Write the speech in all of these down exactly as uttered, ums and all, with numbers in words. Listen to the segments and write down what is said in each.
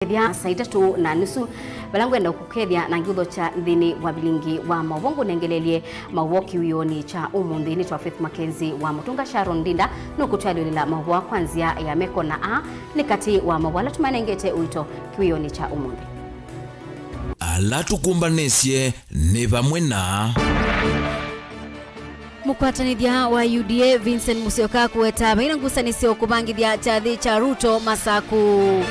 Ethya saa itatũ na nusu, vala ngwenda kũkethya na ngiuthokya nthĩnĩ wa vilingi wa maũvoo ngũnengelelye maũvoo kĩwĩonĩ kya ũmũnthĩ. Nĩtwa Faith Mackenzie wa Mũtũnga. Sharon Ndinda nũkũtwalĩlĩla maũvoo kwa nzĩa ya meko na aa nĩ katĩ wa maũvoo ala tũmanengete ũito kĩwĩonĩ kya ũmũnthĩ. Ala tũkũmbanĩsye nĩ vamwe na. Mũkwatanĩthya wa U D A Vincent Musyoka kũweta vaina ngusanĩsyo kũvangĩthya kyathĩ kya Ruto Masaku.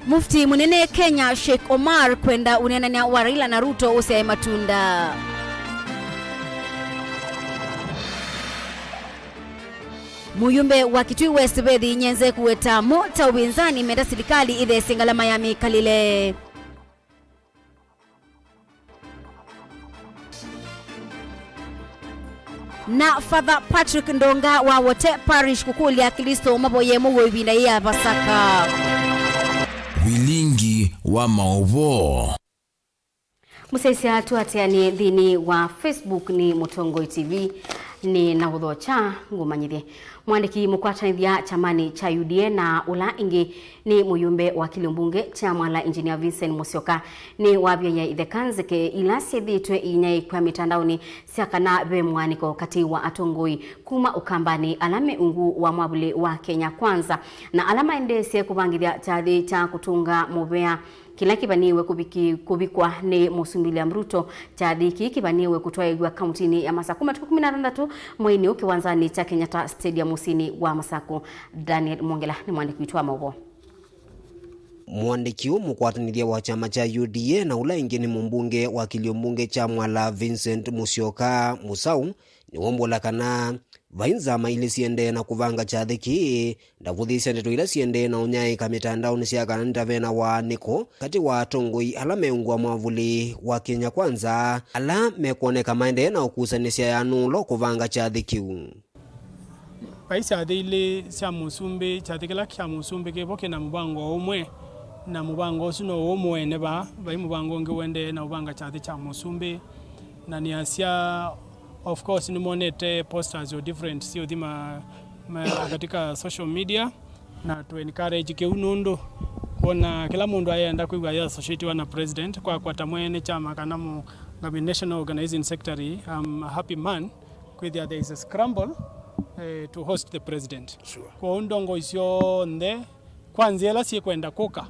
Mufti mũnene Kenya Sheikh Omar kwenda ũneenany'a wa Raila na Ruto ũsyae matunda. Mũyũmbe wa Kitui West Beth Nyenze kũweta mo ta ũvĩnzani menda silikalĩ ĩtheesye ngalama ya mĩkalĩle. Na Father Patrick Ndonga wa Wote Parish kũkũlya Aklĩsto mavoye mũuo ĩvinda yĩĩ ya Pasaka. Vilingi wa maũvoo. Mũsyaĩĩsya tũatĩanĩe nthĩnĩ wa Facebook nĩ Mũtongoi T V, nĩ na ũthokya ngũmanyĩthye. Mwandĩki mũkwatanĩthya kyamanĩ kya U D A na ũla ĩngĩ nĩ mũyũmbe wa kĩlio mbunge kya Mwala Engineer Vincent Musyoka nĩ wavyaie itheka nzeke ila syĩthĩĩtwe iinyaĩĩkw'a mĩtandaonĩ sya kana ve mwaanĩko katĩ wa atongoi kuma Ũkambanĩ ala me ungu wa mwavuli wa Kenya Kwanza na ala maendeesye kũvangĩthya kyathĩ kya kũtũnga mũvea kĩla kĩvanĩĩwe kũviki-, kũvikwa nĩ Mũsumbĩ William Ruto. Kyathĩ kĩĩ kĩvanĩĩwe kũtwaĩw'a kauntinĩ ya Masaku matukũ kũmi na thanthatũ mweinĩ ũũ kĩwanzanĩ kya Kenyatta Stadium mũsyĩnĩ wa Masaku. Daniel Mwongela nĩ mwandĩki witũ wa maũvoo. Mũandĩki ũũ mũkwatanĩthya wa kyama kya U D A na ũla ĩngĩ nĩ mũmbunge wa kĩlio mbunge kya Mwala Vincent Musyoka Musau nĩwaumbũla kana vai nzama ilĩ siendee na kũvanga kyathĩ kĩĩ, ndavũthĩĩsya ndeto ila siendee na ũnyaĩĩka mĩtandaonĩ sya kana nĩta ve na waanĩko katĩ wa atongoi ala me ungu wa mwavuli wa Kenya Kwanza ala mekwoneka maendee na ũkusanĩsya yanũũlo kũvanga kyathĩ kĩu. Vai syathĩ ilĩ sya mũsumbĩ, kyathĩ kĩla kya mũsumbĩ kĩvo kĩ na mũvango ũmwe, na mũvango ũsu no ũũ mũene vaa. Vai mũvango ũngĩ ũendee na ũvanga kyathĩ kya mũsumbĩ, na nĩasya, of course, nĩmonete posters o different siũthi ma, ma, katika social media, na tũ encourage kĩu nũndũ kwona kĩla mũndũ ayenda kwĩw'a ayĩ associatiwa na president, kwakwa ta mwene kyama kana mũngami national organizing secretary, I'm a happy man kwĩthĩa there is a scramble, eh, to host the president. Sure. Kwoou ndongoi syonthe kwa nzĩa ĩla syĩkwenda kũka,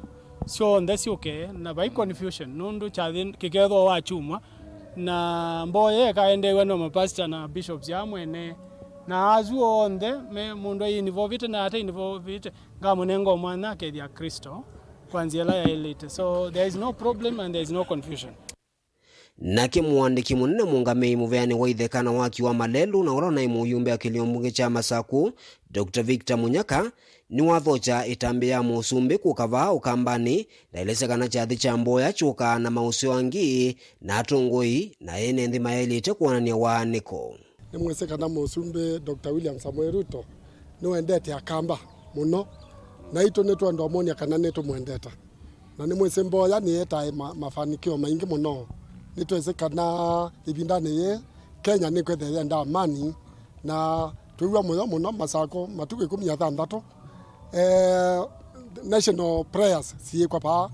syonthe syũke na vai confusion nũndũ kyathĩ kĩkethwa wakyumwa na mboya ĩkaendeew'a no mapastor na bishops aa mwene na asu onthe me mũndũ ainvolvĩte na ate involvĩte ngamũnenga o mwanya akethĩa Kristo kwa nzĩa ĩla yaĩlĩte. So there is no problem and there is no confusion. Nake mũandĩki mũnene mũũngamĩi mũveanĩ wa itheka na waki wa malelũ na ũla ũnaĩ mũyũmbe wa kĩlio mbunge kya Masaku, Doctor Victor Munyaka, nĩwathokya ĩtambya ya mũsumbĩ kũka vaa Ũkambanĩ, na aelesya kana kyathĩ kya mboya kyũkaa na maũseo angĩ na atongoi na ene nthĩ mayaĩlĩte kwonany'a waanĩko. Nĩmwĩsĩ kana mũsumbĩ Doctor William Samoei Ruto nĩwendete Akamba mũno, naitũ nĩtwenda ũmwony'a kana nĩtũmwendete. Na nĩmwĩsĩ mboya nĩyĩetae ma-, mafanikio maingĩ mũno. Nĩtwĩsĩ kana ĩvindanĩ yĩĩ Kenya nĩkwĩthĩa yenda amani, na twĩw'a mũyo mũno Masaku matukũ ĩkũmi na thanthatũ, eh, national prayers siĩkwa vaa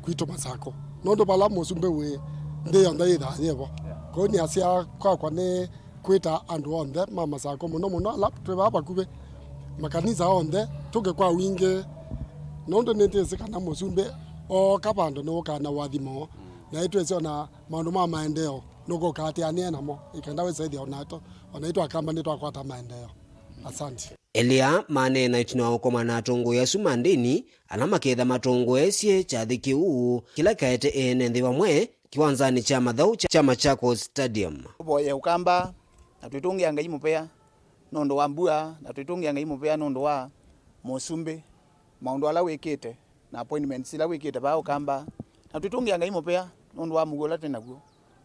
kwitũ Masaku, nũndũ vala mũsumbĩ wĩ nthĩ yonthe yĩthaa yĩvo. Kwoou nĩasya kwakwa nĩ kwĩta andũ onthe ma Masaku, mũno mũno ala twĩ vaa vakuvĩ, makanisa onthe, tũke kwa wingĩ, nũndũ nĩtwĩsĩ kana mũsumbĩ ooka vandũ nĩwũkaa na ũathimo, na nĩtwĩsĩ ona maũndũ ma maendeeo nũkũka atĩanĩe namo, ĩkenda wĩsa ĩthĩa onaitũ, onaitũ Akamba nĩtwakwata maendeeo. Asante. Elĩ aa maneena ĩtina wa ũkomana na atongoi asu ma ndĩni, ala maketha matongoesye kyathĩ kĩu kĩla kaete ene nthĩ vamwe kĩwanzanĩ kya mathaũ kya, kya Machakos Stadium. Tũvoye Ũkamba, na twĩtũngĩa Ngai mũvea nũndũ wa mbua, na twĩtũngĩa Ngai mũvea nũndũ wa mũsumbĩ, maũndũ ala wĩkĩte, na appointments ila wĩkĩte vaa Ũkamba, na twĩtũngĩa Ngai mũvea nũndũ wa mũuo ũla twĩ naw'o.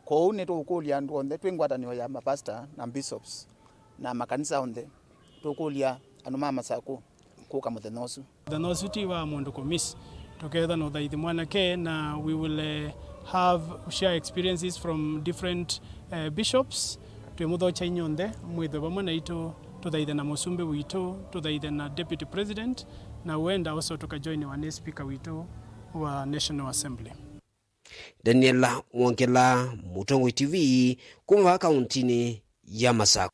Kwoou nĩtũũkũlya andũ onthe twĩ ngwatanĩo ya mapasta na bishops na makanisa onthe, tũũkũlya andũ ma Masaku kũka mũthenya ũsu. Mũthenya ũsu ti wa mũndũ kũmiss. Tũkeethwa na ũthaithi mwanake, na we will, eh, have share experiences from different, eh, bishops. Twĩmũthokya inyw'onthe mwĩthwe vamwe naitũ tũthaithe na mũsumbĩ witũ, tũthaithe na deputy president, na wenda ũso tũkajoiniwa nĩ speaker witũ wa National Assembly. Daniela Mwongela, Mũtongoi T V, kuma kauntinĩ ya Masakũ.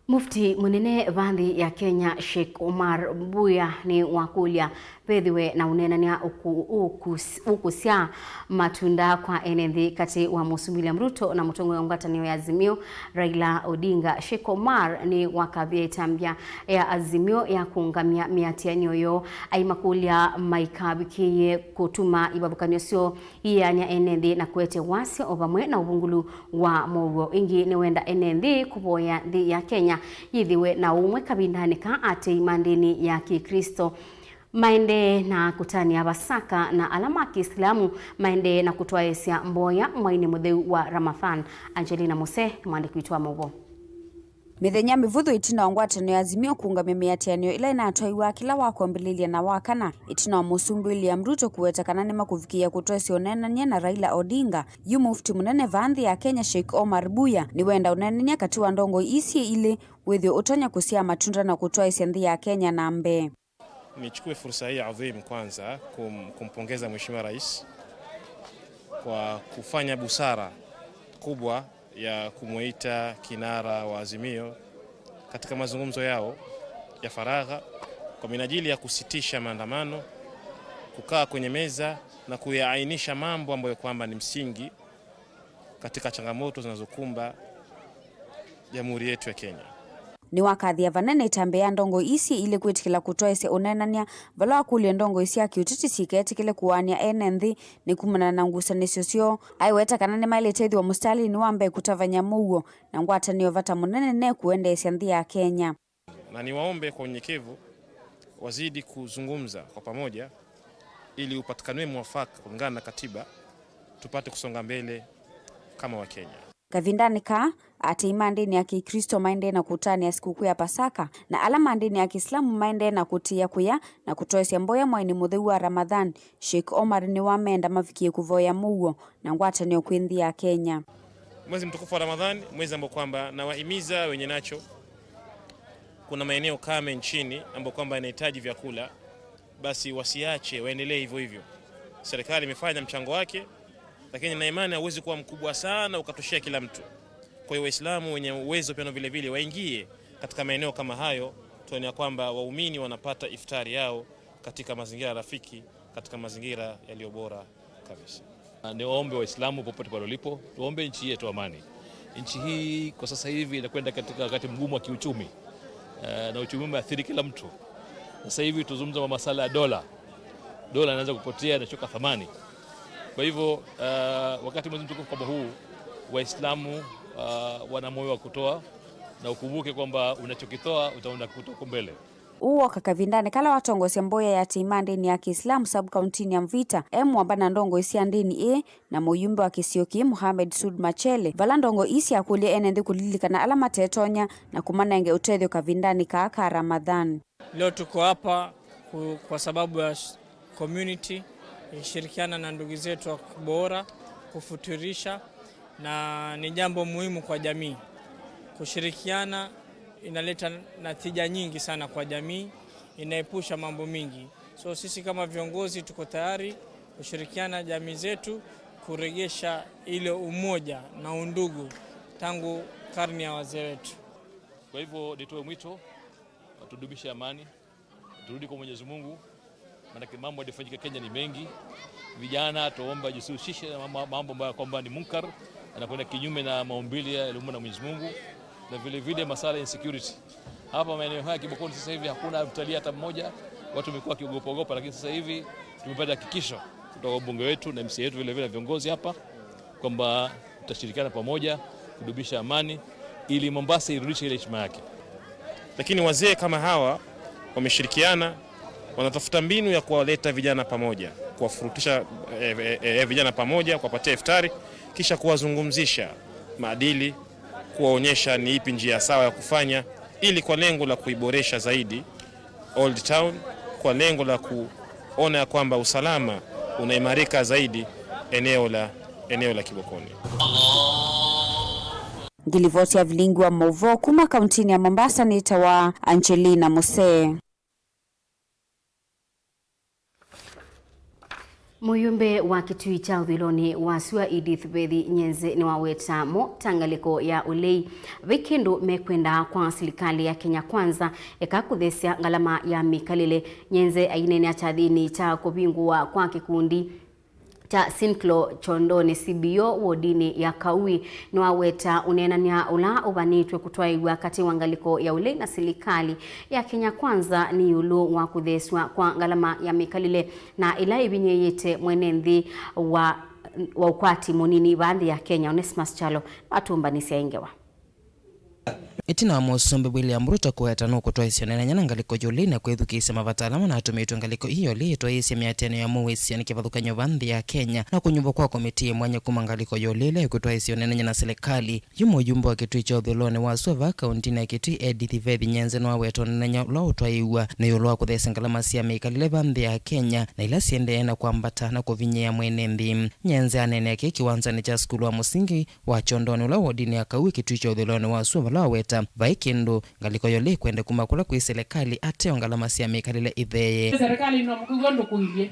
Mufti mũnene va nthĩ ya Kenya, Sheikh Omar Mbuya, nĩ wakũlya vethĩwe na ũneenany'a ũkũ-, ũkũs-, ũkũsya matunda kwa ene nthĩ katĩ wa Mũsumbĩ William Ruto na mũtongoi wa ngwatanĩo ya Azimio, Raila Odinga. Sheikh Omar nĩ wakavya ĩtambya ya Azimio ya kũũngamya mĩatĩanĩo yoo, aimakũlya maikavikĩĩe kũtuma ivathũkany'o syoo iĩany'a ene nthĩ na kũete wasya o vamwe na ũvungũlu wa mũuo. Ĩngĩ nĩwenda ene nthĩ kũvoya nthĩ ya Kenya yĩthĩwe na ũmwe kavindanĩ ka atei ma ndĩni ya Kĩklĩsto maendee na kũtanĩa Pasaka na ala ma Kĩislamu maendee na kũtwaĩĩsya mboya mwainĩ mũtheu wa Ramadhan. Angelina Muse nĩ mwandĩki witũ wa maũvoo. Mĩthenya mĩvũthũ ĩtina wa ngwatanĩo ya Azimio kũũngamya mĩatĩanĩo ĩla ĩnatwaiwa kĩla wa kwambĩlĩlya na wa kana, ĩtina wa Mũsumbĩ William Ruto kũweta kana nĩmakũvikĩĩa kũtwaĩsya ũneenany'a na Raila Odinga, yu Mufti mũnene va nthĩ ya Kenya, Sheikh Omar Mbuya, nĩwenda ũneenany'a katĩ wa ndongoi ii syĩ ilĩ wĩthĩwe ũtonya kũsyaa matunda na kũtwaĩsya nthĩ ya Kenya na mbee. Nichukue fursa hii adhimu kwanza kum-, kumpongeza Mheshimiwa Rais kwa kufanya busara kubwa ya kumuita kinara wa Azimio katika mazungumzo yao ya faragha kwa minajili ya kusitisha maandamano, kukaa kwenye meza na kuyaainisha mambo ambayo kwamba ni msingi katika changamoto zinazokumba jamhuri yetu ya Kenya. Nĩwakathĩa vanene ĩtambya ya ndongoi ii syĩ ilĩ kwĩtĩkĩla kũtwaĩsya ũneenany'a vala wakũlya ndongoi sya kĩũteti syĩketĩkĩle kũaany'a ene nthĩ nĩ kumana na ngusanĩsyo syoo. Aiweta kana nĩmaĩlĩte ĩthĩwa mũsitalĩnĩ wa mbee kũtavany'a mũuo na ngwatanĩo vata mũnene ne kũendeesya nthĩ ya Kenya. Na niwaombe kwa unyenyekevu wazidi kuzungumza kwa pamoja ili upatikanwe mwafaka kulingana na katiba, tupate kusonga mbele kama Wakenya. Kavindanĩ kaa, atei ma ndĩni ya Kĩklĩsto maendee na kũtanĩa sikũkũ ya Pasaka, na ala ma ndĩni ya Kĩislamu maendee na kũtĩĩa kũya na kũtwaĩsya mboya mwainĩ mũtheu wa Ramadhan. Sheikh Omar nĩwamenda mavikĩe kũvoya mũuo na ngwatanĩo kwĩ nthĩ ya Kenya. Mwezi mtukufu wa Ramadhani, mwezi ambao kwamba nawahimiza wenye nacho. Kuna maeneo kame nchini ambayo kwamba yanahitaji vyakula, basi wasiache, waendelee hivyo hivyo. Serikali imefanya mchango wake, lakini na imani hauwezi kuwa mkubwa sana ukatoshea kila mtu. Kwa hiyo Waislamu wenye uwezo pia vile vile waingie katika maeneo kama hayo, tuone ya kwamba waumini wanapata iftari yao katika mazingira rafiki, katika mazingira yaliyo bora kabisa. Niwaombe Waislamu popote pale walipo, tuombe nchi yetu amani. Nchi hii kwa sasa hivi inakwenda katika wakati mgumu wa kiuchumi. Eh, na uchumi umeathiri kila mtu. Sasa hivi tuzungumza kwa masala ya dola. Dola inaanza kupotea, inashuka thamani. Kwa hivyo, eh, wakati mwezi mtukufu kama huu, Waislamu, eh, wana moyo wa kutoa, na ukumbuke kwamba unachokitoa utaona kutoka mbele. Ũũ woka kavindanĩ kala watongoesya mboya ya atei ma ndĩni ya Kĩislamu sub-kauntinĩ ya Mvita e mũamba na ndongoi sya ndĩni ĩĩ na mũyumbe wa kĩsio kĩĩ Mohamed Sud Machele, vala ndongoi ii syakũlya ene nthĩ kũlilikana ala matetonya na kũmanenge ũtethyo kavindanĩ kaa ka Ramadhan. Leo tuko hapa ku-, kwa sababu ya sh-, community, eh, shirikiana na ndugu zetu wa Kibora kufuturisha, na ni jambo muhimu kwa jamii. Kushirikiana inaleta natija nyingi sana kwa jamii, inaepusha mambo mingi. So sisi kama viongozi tuko tayari kushirikiana jamii zetu kuregesha ile umoja na undugu tangu karne ya wazee wetu. Kwa hivyo nitoe mwito, tudumishe amani, turudi kwa Mwenyezi Mungu, maanake mambo yaliyofanyika Kenya ni mengi. Vijana tuomba jisihusishe na mama-, mambo ambayo kwamba ni munkar, yanakwenda kinyume na maumbile yaliumbwa na Mwenyezi Mungu, na vile vile masala ya insecurity. Hapa maeneo haya Kibokoni sasa hivi hakuna mtalii hata mmoja, watu wamekuwa wakiogopa ogopa, lakini sasa hivi tumepata hakikisho kutoka kwa mbunge wetu na M C A wetu vile vile na viongozi hapa kwamba tutashirikiana pamoja kudumisha amani ili Mombasa irudishe ile heshima yake. Lakini wazee kama hawa wameshirikiana, wanatafuta mbinu ya kuwaleta vijana pamoja, kuwafurutisha, eh, eh, eh, vijana pamoja, kuwapatia iftari, kisha kuwazungumzisha maadili, kuwaonyesha ni ipi njia sawa ya kufanya, ili kwa lengo la kuiboresha zaidi Old Town, kwa lengo la kuona ya kwamba usalama unaimarika zaidi eneo la, eneo la Kibokoni. Ngĩlivoti ya vilingi wa maũvoo kuma kauntinĩ ya Mombasa nĩtawa Angelina Musee. Mũyũmbe wa kĩtui kya ũthũĩlonĩ wa sua Edith Vethi Nyenze nĩwaweta mo ta ngalĩko ya ũlei. Vai kĩndũ mekwenda kwa silikalĩ ya Kenya Kwanza eka kũthesya ngalama ya mĩkalĩle. Nyenze aineenea kyathĩnĩ kya kũvingũwa kwa kĩkundi kya Synclo Kyondonĩ C B O wodinĩ ya Kaui. Nĩwaweta ũneenany'a ũla ũvanĩtw'e kũtwaĩw'a katĩ wa ngalĩko ya ũlei na silikalĩ ya Kenya Kwanza nĩ ĩũlũ wa kũthesw'a kwa ngalama ya mĩkalĩle na ĩla ĩvinyĩĩĩte mwene nthĩ wa, wa ũkwati mũnini vaa nthĩ ya Kenya. Onesmus Kyalo atũmbanĩsya ĩ ngewa. Ĩtina wa Mũsumbĩ William Ruto kũweta nũkũtwaĩsya ũneenany'a na ngalĩko ya ũlei na kwĩthukĩĩsya mavata ala manatũmĩtw'e ngalĩko ii ya ũlei ĩtwaĩĩsye mĩatĩanĩo ya mũuĩsyo nĩ kĩvathũkany'o vaa nthĩ ya Kenya na kũnyuvwa kwa komitii ya mwanya kuma ngalĩko ya ũlei ĩla ĩkũtwaĩsya ũneenany'a na silikalĩ, yu mũyũmbe wa kĩtui kya ũthũĩlonĩ wa sua vaa kauntinĩ ya Kitui Edith Vethi Nyenze nĩwaweta ũneenany'a ũla ũtwaĩĩw'a nĩ ĩũlũ wa kũthesya ngalama sya mĩkalĩle vaa nthĩ ya Kenya na ila siendee na kwambata na kũvinyĩĩa mwene nthĩ. Nyenze aneenea kĩĩ kĩwanzanĩ kya sukulu wa mũsingi wa Kyondonĩ ũla wodinĩ ya Kaui kĩtui kya ũthũĩlonĩ wa sua vala waweta vai kĩndũ ngalĩko ya ũlei ĩkwenda kuma kũla kwĩ silikalĩ ateo ngalama sya mĩkalĩle ĩtheeye. Serikali no mũkĩw'a ndũkũilye.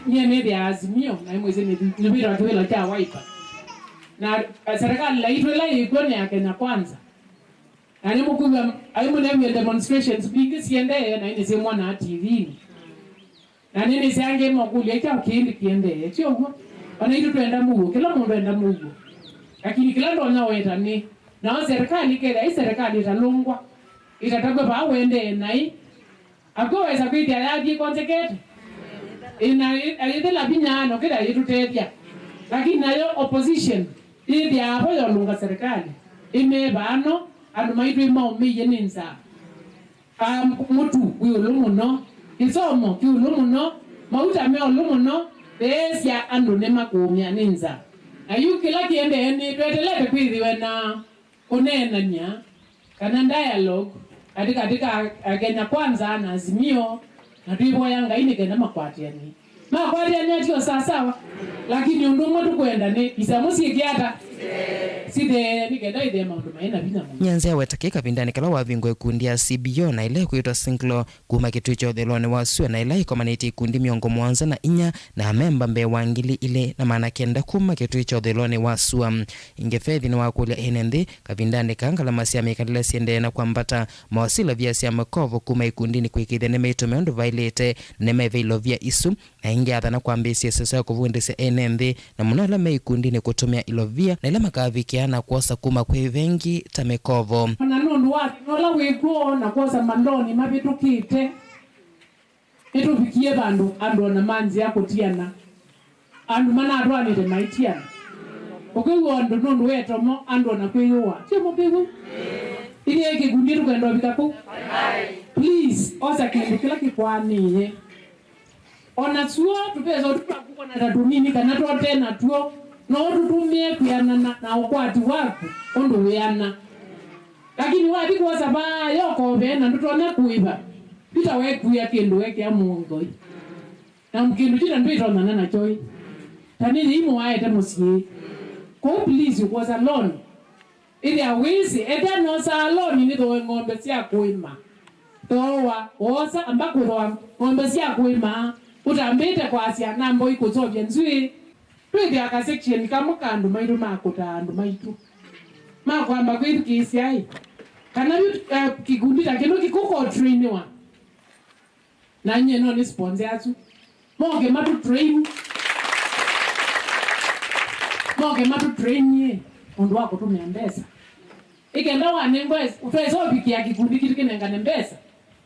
Nyie nĩthĩa Azimio na imwĩsĩ nĩvĩtwa kĩvĩla kya Wiper. Na eh, serikali laitũ ĩla yĩkw'o nĩ ya Kenya Kwanza. Na nĩmũkwĩw'a aimũnewie demonstrations mbingĩ siendee na inĩ syĩmwonaa T V-inĩ. Na nĩnĩsĩ angĩ mokũlya kyaũ kĩĩ nĩkĩendee, ti ũw'o? Ona itũ twenda mũuo, kĩla mũndũ enda mũuo. Lakini kĩla ndonya weta nĩ, nao serikali ĩkethĩa ĩ serikali ĩtalũngwa, ĩtatavw'a vaa ũendee naĩ, akw'o wesa kwĩthĩa yathiĩ konzekete. Ĩna ayĩthĩla vinya no kĩla yĩtũtethya. Lakini nayo opposition yĩthĩaa vo yolũnga serikali, ĩmee vaa no, andũ maitũ ĩmaũmĩie nĩ nzaa. Aa, mũtu wĩ ũlũ mũno, kĩsomo kĩ ũlũ mũno, mauta me ũlũ mũno, veesya andũ nĩmakũũmĩa nĩ nza. Na yu kĩla kĩendee nĩ twetelete kwĩthĩwe na kũneenany'a kana dialogue katĩkatĩ ka Kenya Kwanza na Azimio, na twĩvoya Ngai nĩ kenda makwatĩanĩe. Makwatĩanĩa tio sasawa, lakini ũndũ ũmwe tũkwenda nĩ isamũ syĩke ata? Sitheeye nĩ kenda ithee maũndũ maĩ na vinya mũno. Nyenze aweta kĩĩ kavindanĩ kala wavingwa ikundi ya C B O na ĩla ĩkwĩtwa Synclo kuma kĩtui kya ũthũĩlonĩ wa sua na ĩla ĩkomanĩtye ikundi mĩongo mũonza na inya na amemba mbee wa ngili ilĩ na maana kenda kuma kĩtui kya ũthũĩlonĩ wa sua. Ĩngĩ Vethi nĩwakũlya ene nthĩ kavindanĩ kaa ngalama sya mĩkalĩle siendee na kwambata, maosa ilovia sya mĩkovo kuma ikundinĩ kũĩkĩĩthya nĩmaitũmĩa ũndũ vaĩlĩte, nĩmeve ilovia isu, na ĩngĩ athana kwambĩĩsya ĩsese ya kũvundĩsya ene nthĩ, na mũno ala me ikundinĩ kũtũmĩa ilovia, na ĩla makavikĩa na kwosa kuma kwĩ vengi ta mĩkovo. O na nũndũ wa thĩna ũla wĩ kw'o na kwosa maloni mavĩtũkĩte, nĩtũvikie vandũ andũ o na manzĩa kũtiana. Andũ manatwaanĩte maitiana. Ũkĩw'a ũndũ nũndũ wa ĩtomo andũ o na kwĩyũa. Sio mũkĩw'u? Ithyĩ kĩkundi tũkwenda ũvika kũu. Please, osa kĩndũ kĩla kĩkwaanĩie. O na suo tũvesa ũtũ twaku kwona ta tũnini kana twote natuo, no ũtũtũmĩe kwĩanana na ũkwati waku ũndũ wĩana. Lakini wathi kwosa vaa yokove na ndũtonya kũĩva, Peter wekuĩa kĩndũ wekĩa mũngoi. Na kĩndũ kĩla ndwĩtonyana nakyo ĩ. Ta nĩ yĩimũ waete mũsyĩ. Kwoou please ũkwosa loan. Ĩthĩa wĩsĩ, ethĩa nosaa loan nĩthooe ng'ombe sya kũĩma. Thooa, woosa, amba kũthooa ng'ombe sya kũĩma. Ũtambĩte kwasya, namba ũikũseũvya nzw'ĩ. Twĩthĩa ka section kamwe ka andũ maitũ ma kũtaa andũ maitũ. Ma kwamba kwĩthukĩĩsya ĩ. Kana yu, eh, kĩkundi ta kĩno kĩkũko trainiwa. Na nyie no nĩ sponsor asu. Moke matu train. Moke matu train ye. Ũndũ wa kũtũmĩa mbesa. Ĩkenda wanengwa twesa ũvikĩa kĩkundi kitũ kĩnengane mbesa.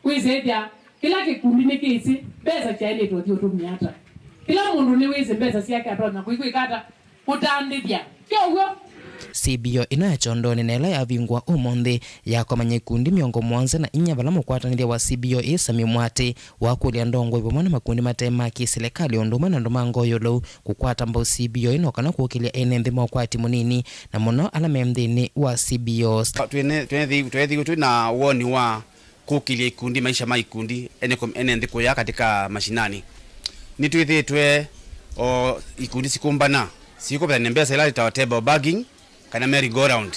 Wĩsĩthya kĩla kĩkundi nĩkĩsĩ mbesa kyaĩlĩte ũthi ũtũmĩa ata. Kĩla mũndũ nĩwĩsĩ mbesa syake atonya kwĩkwĩka ata. Kũtandĩthya. Ti ũw'o? C B O ĩno ya Kyondonĩ na ĩla yavingũa ũmũnthĩ yakomany'a ikundi mĩongo mũonza na inya vala mũkwatanĩthya wa C B O ĩ Sammy Mwatĩ wakũlya ndongoi vamwe na makundi mate ma kĩ-silikalĩ ũndũ ũmwe na andũ ma ngoo ĩũlũ kũkwata mbau C B O ĩno kana kũkĩlya ene nthĩ ma ũkwati mũnini na mũno ala me nthĩnĩ wa C B Os. Twene- twene- Tweethĩiwe twĩ na woni wa kũkĩlya ikundi, maisha ma ikundi, ene kom- ene nthĩ kũya katika mashinani. Nĩtwĩthĩĩtwe o ikundi sikũmbana, sikũvethania mbesa ila ĩtawa table bagging, kana merry go round,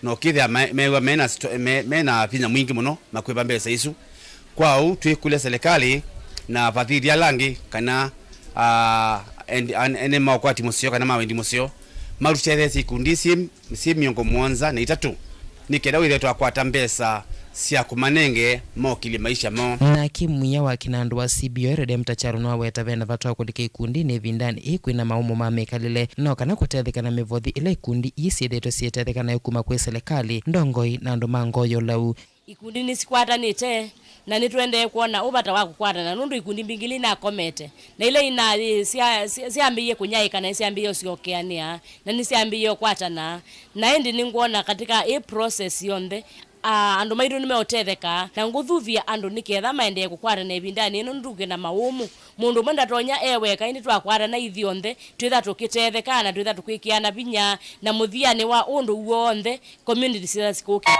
na ũkĩthĩa me- mew'a mena sto- me- mena vinya mwingĩ mũno makwĩva mbesa isu. Kwa ũu, twĩkũlya serikali na vathili ala angĩ kana, ah, and- an- ene ma ũkwati mũseo kana ma wendi mũseo, matũtetheesye ikundi isu syĩ mĩongo mũonza na itatũ, nĩ kenda wĩthĩe twakwata mbesa sya kũmanenge mokĩlye maisha moo. Nake mũia wa kĩnandũ wa C B O, Redemptor Kyalo, nĩwaweta vena vata wa kũlika ikundinĩ ĩvindanĩ ĩĩ kwĩna maũmũ ma mĩkalĩle, no kana kũtetheka na mĩvothi ĩla ikundi ii syĩthĩĩtwe syĩtetheka nayo kuma kwĩ selekalĩ, ndongoi, na andũ ma ngoo ya ũlau. Ikundi nĩsikwatanĩte, na nĩtũendee kwona ũvata wa kũkwatana, nũndũ ikundi mbingĩ ila inakomete, na ila ina- sya- sya- syambĩĩie kũnyaĩĩka na nĩsyambĩĩie ũsyokeanĩa, na nĩsyambĩĩie ũkwatana. Na ĩndĩ nĩngwona katika ĩ process yonthe, a- andũ maitũ nĩmeũtetheka, na ngũthũthya andũ nĩ ketha maendee kũkwatana ĩvindanĩ ĩno, nũndũ kwĩna maũmũ. Mũndũ ũmwe ndatonya e weka, ĩndĩ twakwatana ithyonthe, twĩtha tũkĩtetheka na twĩtha tũkwĩkĩana vinya, na mũthyanĩ wa ũndũ w'onthe, community syĩtha sikũkĩla.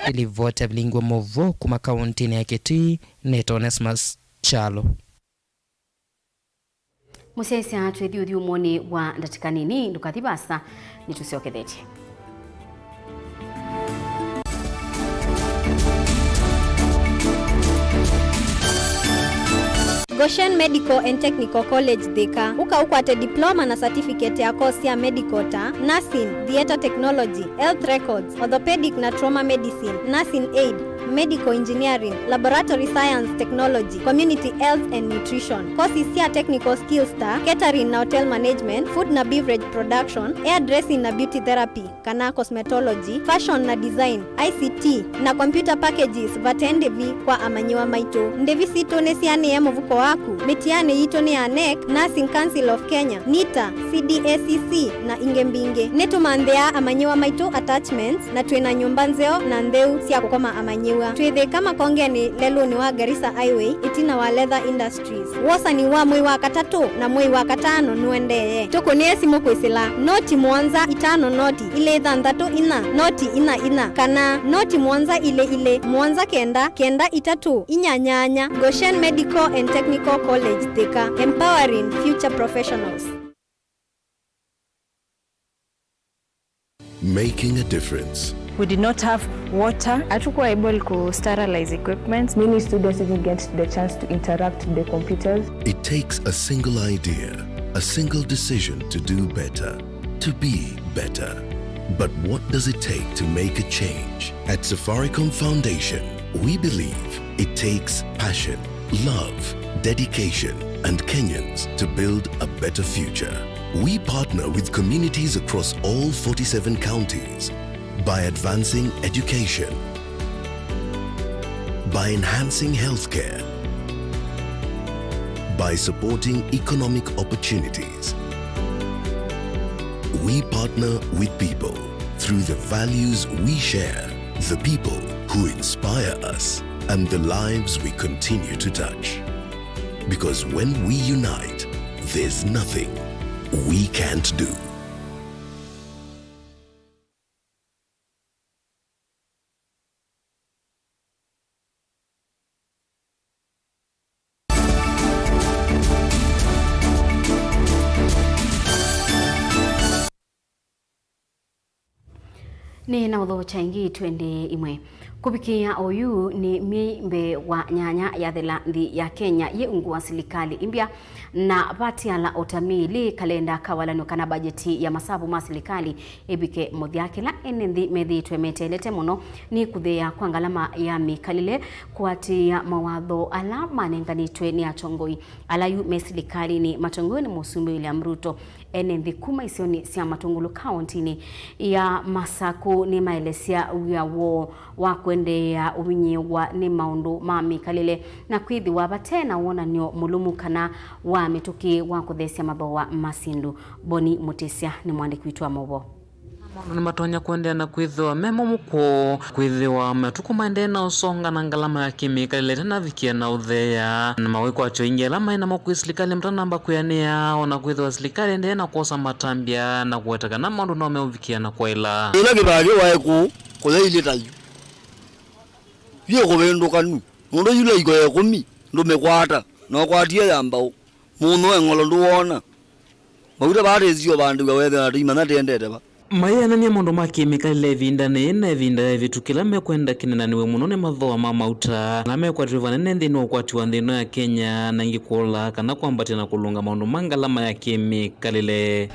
Ĩlivoti ya vilingi wa maũvoo kuma kaũntĩnĩ ya Kitui, nĩtawa Onesmus Kyalo. Mũsyaĩĩsya twĩthi ũthyũmũonĩ wa ndatĩka nini, ndũkathi vaasa, nĩtũsyokethetye. Goshen Medical and Technical College Thika. Ũka ũkwate diploma na certificate ya course sya medical ta nursing, theatre technology, health records, orthopedic na trauma medicine, nursing aid, medical engineering, laboratory science technology, community health and nutrition. Courses sya technical skills ta catering na hotel management, food na beverage production, hairdressing na beauty therapy kana cosmetology, fashion na design, I C T na computer packages vate ndĩvi kwa amanyĩw'a maitũ. Ndĩvi sitũ nĩsianĩe mũvuko waku. Mĩtianĩ yitũ nĩ ya nec, Nursing Council of Kenya, nita, C D A C C, na ingĩ mbingĩ. Nĩtũmanthĩaa amanyĩw'a maitũ attachments, na twĩ na nyũmba nzeo na ntheu sya kũkoma amanyĩw'a. Twĩ Thĩka Makongenĩ, lelũnĩ wa Garissa Highway, ĩtina wa Leather Industries. Wosani wa mwei wa katatũ na mwei wa katano nũendee. Tũkũnĩe simũ kwĩsĩla noti mũonza itano noti ilĩ thanthatũ inya noti inya inya kana noti mũonza ilĩ ilĩ mũonza kenda kenda itatũ inya nyanya. Goshen Medical and Technical College Thika, empowering future professionals. Making a difference. We did not have water. Hatukuwa able ku sterilize equipments. Many students didn't get the chance to interact with the computers. It takes a single idea, a single decision to do better, to be better. But what does it take to make a change? At Safaricom Foundation, we believe it takes passion, love, dedication, and Kenyans to build a better future. We partner with communities across all forty-seven counties by advancing education, by enhancing healthcare, by supporting economic opportunities. We partner with people through the values we share, the people who inspire us, and the lives we continue to touch. Because when we unite, there's nothing we can't do. Nĩ na ũthokya ĩngĩ twendee imwe. Kũvikĩĩa oyu nĩ myei mbee wa nyanya yathela nthĩ ya Kenya yĩ ungu wa silikalĩ ĩmbya, na vatiala o ta myei ĩlĩ kalenda ka walany'o kana bajeti ya masavu ma silikalĩ ĩvike mũthya. Kĩla ene nthĩ methĩĩtwe meteelete mũno nĩ kũtheea kwa ngalama ya mĩkalĩle, kũatĩĩa mawatho ala manenganĩtwe nĩ atongoi ala yu me silikalĩnĩ matongoew'e nĩ Mũsumbĩ William Ruto. Ene nthĩ kuma isionĩ sya Matũngũlũ kaũntĩnĩ ya Masaku nĩmaelesya wĩa woo wa kũendeea ũvinyĩĩwa nĩ maũndũ ma mĩkalĩle na kwĩthĩwa vate na wonany'o mũlũmu kana wa mĩtũkĩ wa kũtheesya mathooa ma syĩndũ. Boni Mũtĩsya nĩ mũandĩki witũ wa maũvoo. Maũndũ nĩmatonya kũendeea na kwĩthĩwa me momũ kwoo, kwĩthĩwa matukũ maendee na ũsonga na ngalama ya kĩmĩkalĩle ĩtanavikĩa na ũtheea, na mawĩkwatyo aingĩ ala maĩ namo kwĩ silikalĩ matanamba kwĩanĩa, o na kwĩthĩwa silikalĩ ĩendee na kwosa matambya na kũweta kana maũndũ no meũvikĩa na kwaĩla. Ĩla kĩvaa kĩwae kũũ, kũyailye ta yu. Vyĩ kũvĩndũka nu, nũndũ yu laiko ya ĩkũmi ndũmĩkwata, na ũkwatie ya mbaũ, mũnyũ e ng'olo ndũwona. Mauta vaa tĩsio vandĩw'a wethĩwa na tũimanya tĩendete va. Mayĩanany'a maũndũ ma kĩmĩkalĩle ĩvindanĩ yĩĩ na ĩvinda ya ĩvĩtu, kĩla mekwenda kĩnenanĩw'e mũno nĩ mathooa ma mauta ala mekwatĩtw'e vanene nthĩnĩ wa ũkwati wa nthĩ ĩno ya Kenya, na ĩngĩ kũla kana kwambatya na kũlũnga maũndũ ma ngalama ya kĩmĩkalĩle.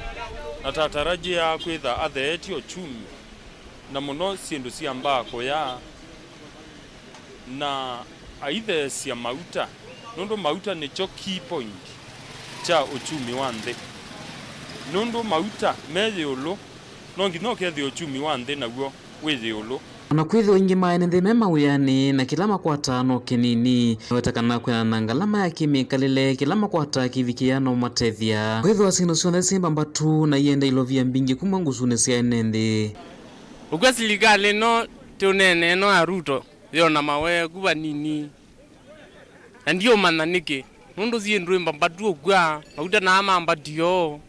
Na tatarajia kwĩtha atheetye uchumi, na mũno syĩndũ syambaa kũya, na aitheesya mauta, nũndũ mauta nĩkyo key point kya uchumi wa nthĩ. Nũndũ mauta me ĩũlũ, no nginya ũkethĩa uchumi wa nthĩ naw'o wĩ ĩũlũ. O na kwĩthĩwa aingĩ ma ene nthĩ me mawĩanĩ na kĩla makwataa no kĩnini, nĩweta kana kwĩanana na ngalama ya kĩmĩkalĩle, kĩla makwataa kĩvikĩĩa no matethya. Kwĩthĩwa syĩndũ syonthe syĩ mbambatu na ienda ilovia mbingĩ kuma ngusunĩ sya ene nthĩ. Ũkw'a silikalĩ ĩno tũneenee ĩno ya Ruto yona maweeku vanini. Na ndiũmanya nĩkĩ, nũndũ syĩndũ mbambatu ũkw'a, mauta naa mambatio,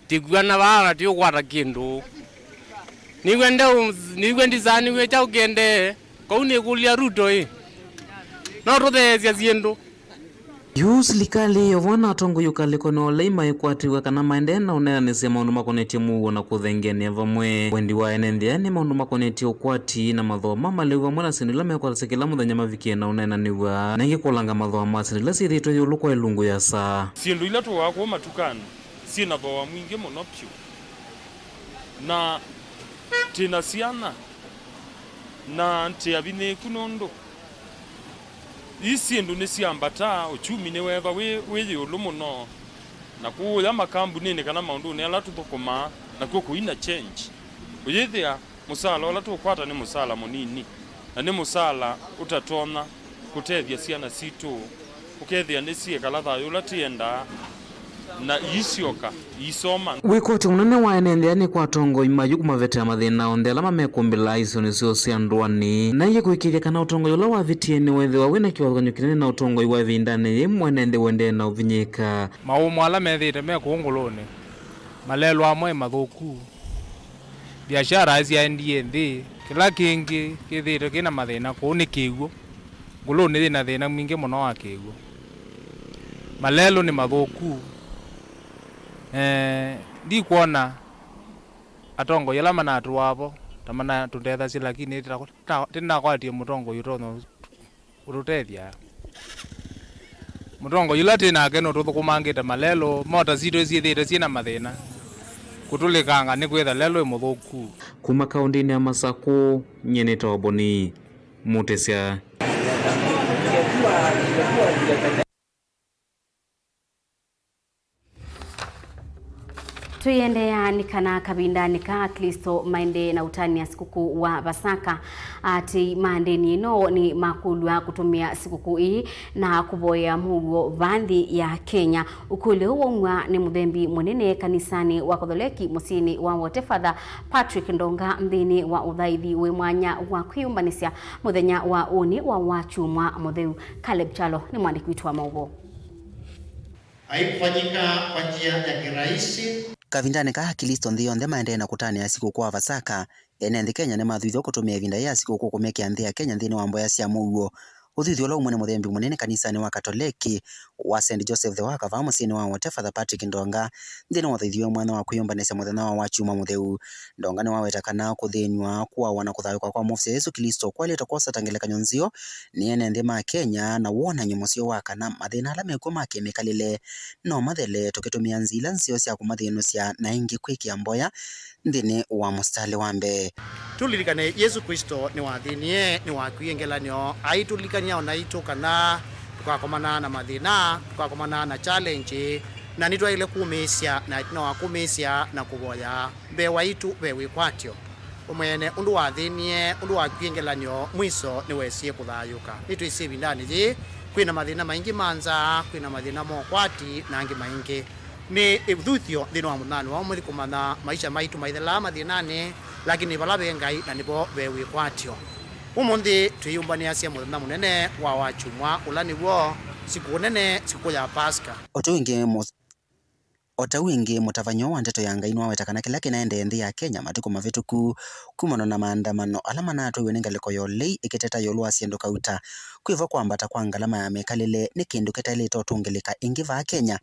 tĩkw'a na vaa na tĩũkwata kĩndũ. Nĩw'e ndeũ, nĩw'e ndisaa, nĩw'e kyaũ kĩendee, kau nĩkũlya Ruto ĩ, no tũtheesya syĩndũ. Yu silikalĩ yo vamwe na atongoi ũkalĩkonĩ wa ũlei maĩkwatĩw'a kana maendee na ũneenanĩsya maũndũ makonetye mũuo na kũthengeanĩa vamwe. Wendi wa ene nthĩ aya nĩ maũndũ makonetye ũkwati na mathooa ma malĩu vamwe na syĩndũ ila mekwatasya kĩla mũthenya mavikĩe na ũneenanĩw'a, na ĩngĩ kũlanga mathooa ma syĩndũ ila syĩthĩĩtwe ĩũlũ kwa ĩlungu ya saa. Syĩndũ ila tũaa kũu matukanĩ syĩ na thooa mwingĩ mũno vyũ, na twĩ na syana, na twĩ avinyĩĩku nũndũ ii syĩndũ nĩsyambataa, uchumi nĩweethwa wĩ, wĩ ĩũlũ mũno, na kũũya makambunĩnĩ kana maũndũnĩ ala tũthũkũmaa, nakw'o kũina change. Ũyĩthĩa mũsaala ũla tũũkwata nĩ mũsaala mũnini, na nĩ mũsaala ũtatonya kũtethya syana sitũ, ũkethĩa nĩsyĩkala thayũ ũla twĩendaa, na iisyoka iisoma. Wĩkwatyo mũnene wa ene nthĩ aya nĩ kwa atongoi ma yu kũmavetera mathĩna onthe ala mamekũmbĩlaa isionĩ syoo sya ndũanĩ, na ĩngĩ kũĩkĩĩthya kana ũtongoi ũla wavĩtie nĩweethĩwa wĩ na kĩvathũkany'o kĩnene na ũtongoi wa ĩvindanĩ yĩĩ mwene nthĩ ũendee na ũvinyĩĩka. Maũmũ ala methĩĩte me kũũ ngũlũnĩ, malelwa amwe mathũku. Biashara syaendie nthĩ, kĩla kĩngĩ kĩthĩĩtwe kĩ na mathĩna kũu nĩ kĩw'ũ. Ngũlũnĩ yĩ na thĩna mwingĩ mũno wa kĩw'ũ. Malelũ nĩ mathũku. Eh, ndikwona atongoi ala manatũaa vo ta manatũtethasya, lakini tĩna-, tĩna-, tĩnakwatie mũtongoi ũtonya ũtũtethya. Mũtongoi ũla twĩ nake nũtũthũkũmangĩte malelũ, mota sitũ syĩthĩĩte syĩ na mathĩna. Kũtũlĩkanga nĩ kwĩtha lelũ ĩ mũthũku. Kuma kaũndĩnĩ ya Masakũ, nyie nĩtawa Boni Mũtĩsya. Tũiendeea nĩ kana kavindanĩ ka Aklĩsto maendee na ũtanĩa sikũkũ wa Vasaka. Aatĩĩi ma ndĩni ĩno nĩ makũlw'a kũtũmĩa sikũkũ ĩĩ na kũvoyea mũuo va nthĩ ya Kenya. Ũkũlyo ũũ waumw'a nĩ mũthembi mũnene kanisanĩ wa Katholeki mũsyĩnĩ wa Wote, Father Patrick Ndonga, nthĩnĩ wa ũthaithi wĩ mwanya wa kwĩyũmbanĩsya mũthenya wa ũnĩ wa Wakyumwa Mũtheu. Caleb Kyalo nĩ mwandĩki witũ wa maũvoo. Haikufanyika kwa njia ya kirahisi. Kavindanĩ kaa Aklĩsto nthĩ yonthe maendee na kũtanĩa sikũkũ wa Vasaka, ene nthĩ Kenya nĩmathuthw'a kũtũmĩa ĩvinda yĩĩ ya sikũkũ kũmekĩa nthĩ ya Kenya nthĩnĩ wa mboya sya mũuo. Ũthuthyo ũla umwe nĩ mũthembi mũnene kanisanĩ wa Katoleki wa Saint Joseph the Worker vaa mũsyĩnĩ wa Wote, Father Patrick Ndonga, nthĩnĩ wa ũthaithi wĩ mwanya wa kwĩyũmbanĩsya mũthenya wa Wakyumwa Mũtheu. Ndonga nĩwaweta kana kũthĩnw'a, kũawa na kũthayũũka kwa Mũseo Yesũ Klĩsto kwaĩlĩte kwosa ta ngelekany'o nzeo nĩ ene nthĩ ma Kenya na wonany'o mũseo wa kana mathĩna ala mekw'o ma kĩmĩkalĩle no mathele tũkĩtũmĩa nzĩa ila nzeo sya kũmathĩnũsya na ĩngĩ kwĩkĩa mboya nthĩnĩ wa mũsitalĩ wa mbee. Tũlilikane Yesũ Klĩsto nĩwathĩnie, nĩwakwie ngelany'o, aitũlilikany'a o naitũ kana tũkakomana na mathĩna, tũkakomana na challenge, na nĩtwaĩle kũmĩĩsya, na ĩtina wa kũmĩĩsya na kũvoya, mbee waitũ ve wĩkwatyo. We mwene ũndũ wathĩnie, ũndũ wakwie ngelany'o, mwiso nĩwesie kũthayũũka. Nĩtwĩsĩ ĩvindanĩ yĩĩ kwĩ na mathĩna maingĩ ma nzaa, kwĩ na mathĩna ma ũkwati, na angĩ maingĩ. Nĩ ĩthuthyo nthĩnĩ wa mũthenya wa ũmũnthĩ kũmanya maisha maitũ maithelaa mathĩnanĩ, lakini vala ve Ngai na nĩvo ve wĩkwatyo. Ũmũnthĩ twĩyũmbanĩasya mũthenya mũnene wa Wakyumwa, ũla nĩw'o sikũkũ nene, sikũkũ ya Paska. Ũtũngĩ mũ- O ta ũu ĩngĩ, mũtavany'o wa ndeto ya Ngai nĩwaweta kana kĩla kĩnaendee nthĩ ya Kenya matukũ mavĩtũku kumana na maandamano ala manatwaiwe nĩ ngalĩko ya ũlei ĩkĩteta ĩũlũ wa syĩndũ kauta, kwĩvo kwambata kwa ngalama ya mĩkalĩle nĩ kĩndũ kĩtaĩlĩte ũtũngĩlĩka ĩngĩ vaa Kenya,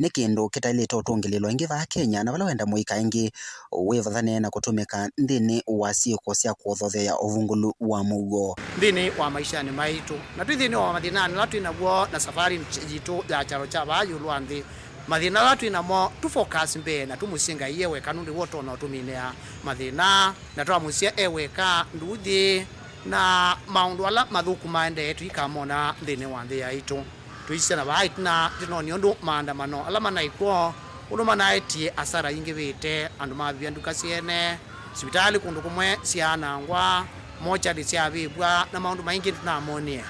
nĩ kĩndũ kĩtaĩlĩte ũtũngĩlĩlwa ĩngĩ vaa Kenya, na vala wenda mũika ĩngĩ wĩvathane na kũtũmĩka nthĩnĩ wa syĩko sya kũthotheea ũvungũlu wa mũuo. Nthĩnĩ wa maishanĩ maitũ, na twĩ nthĩnĩ wa mathĩnanĩ ala twĩ naw'o na safarinĩ yitũ ya kyalo kya vaa ĩũlũ wa nthĩ, mathĩna ala twĩ namo tũ focus mbee na tũmũsye Ngai e weka, nũndũ we ũtonya ũtũminĩa mathĩna, na twamũsya e weka, nduthi na maũndũ ala mathũku maendee tũikamona nthĩnĩ wa nthĩ yaitũ. Tũisye na vaa ĩtina, ĩtina nĩ ũndũ maandamano ala manaĩ kw'o, ũndũ manaetie asara yingĩvĩte, andũ mavĩvya nduka syene, sivitalĩ kũndũ kũmwe syaanangwa, mokyalĩ syavĩvw'a, na maũndũ maingĩ tũnamonie.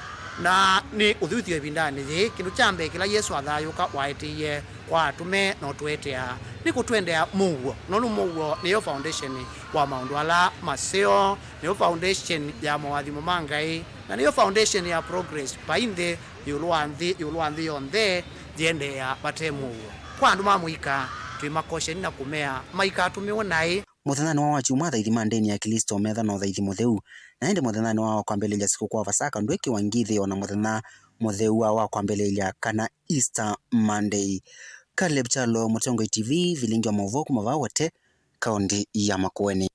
Na nĩ ũthuthyo ĩvindanĩ yĩĩ, kĩndũ kya mbee kĩla Yesũ athayũũka waetĩie kwa atũme na ũtũetea nĩ kũtwendea mũuo, nũndũ mũuo nĩyo foundation wa maũndũ ala maseo, nĩyo foundation ya moathimo ma Ngai, na nĩyo foundation ya progress vai nthĩ, ĩũlũ wa nthĩ, ĩũlũ wa nthĩ yonthe yĩendeea vate mũuo. Kwa andũ ma mũika, twĩmakosyani na kũmea maikatũmĩwe naĩ. Mũthenyanĩ wa wakyumwa, athaithi ma ndĩni ya Kĩlĩsto metha na ũthaithi mũtheu, na ĩndĩ mũthenyanĩ wao wa kwambĩlĩlya sikũkũ wa Vasaka ndwĩkĩwa ngithĩ o na mũthenya mũtheu wao wa kwambĩlĩlya, kana Easter Monday. Caleb Kyalo, Mũtongoi T V, vilingi wa maũvoo kuma vaa Wote, kaũnti ya Makueni.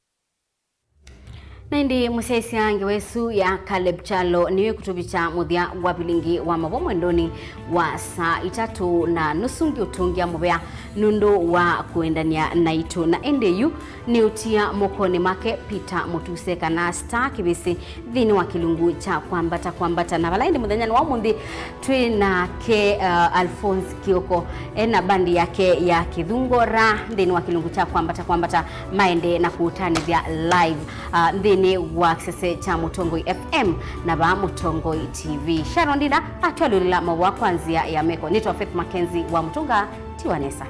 Na ĩndĩ mũsyaĩĩsya ngewa ĩsu ya Caleb Kyalo nĩyo ĩkũtũvikya mũthya wa vilingi wa maũvoo mwendonĩ wa saa itatũ na nusu. Ngĩũtũngĩa mũvea nũndũ wa kũendany'a naitũ, na ĩndĩ yu nĩ ũtia mokonĩ make Peter Mũtuse kana Star Kĩvĩsĩ nthĩnĩ wa kĩlungu kya Kwambata Kwambata. Na vala ĩndĩ mũthenyanĩ wa ũmũnthĩ twĩ nake, uh, Alphonse Kioko e na bandi yake ya Kĩthungora nthĩnĩ wa kĩlungu kya Kwambata Kwambata, maendee na kũũtanĩthya live, uh, nthĩnĩ wa kĩsese kya Mũtongoi F M na vaa Mũtongoi T V. Sharon Ndinda atwalũlĩla maũvoo kwa nzĩa ya meko. Nĩtawa Faith Mackenzie wa Mũtũnga. Tiwa nesa.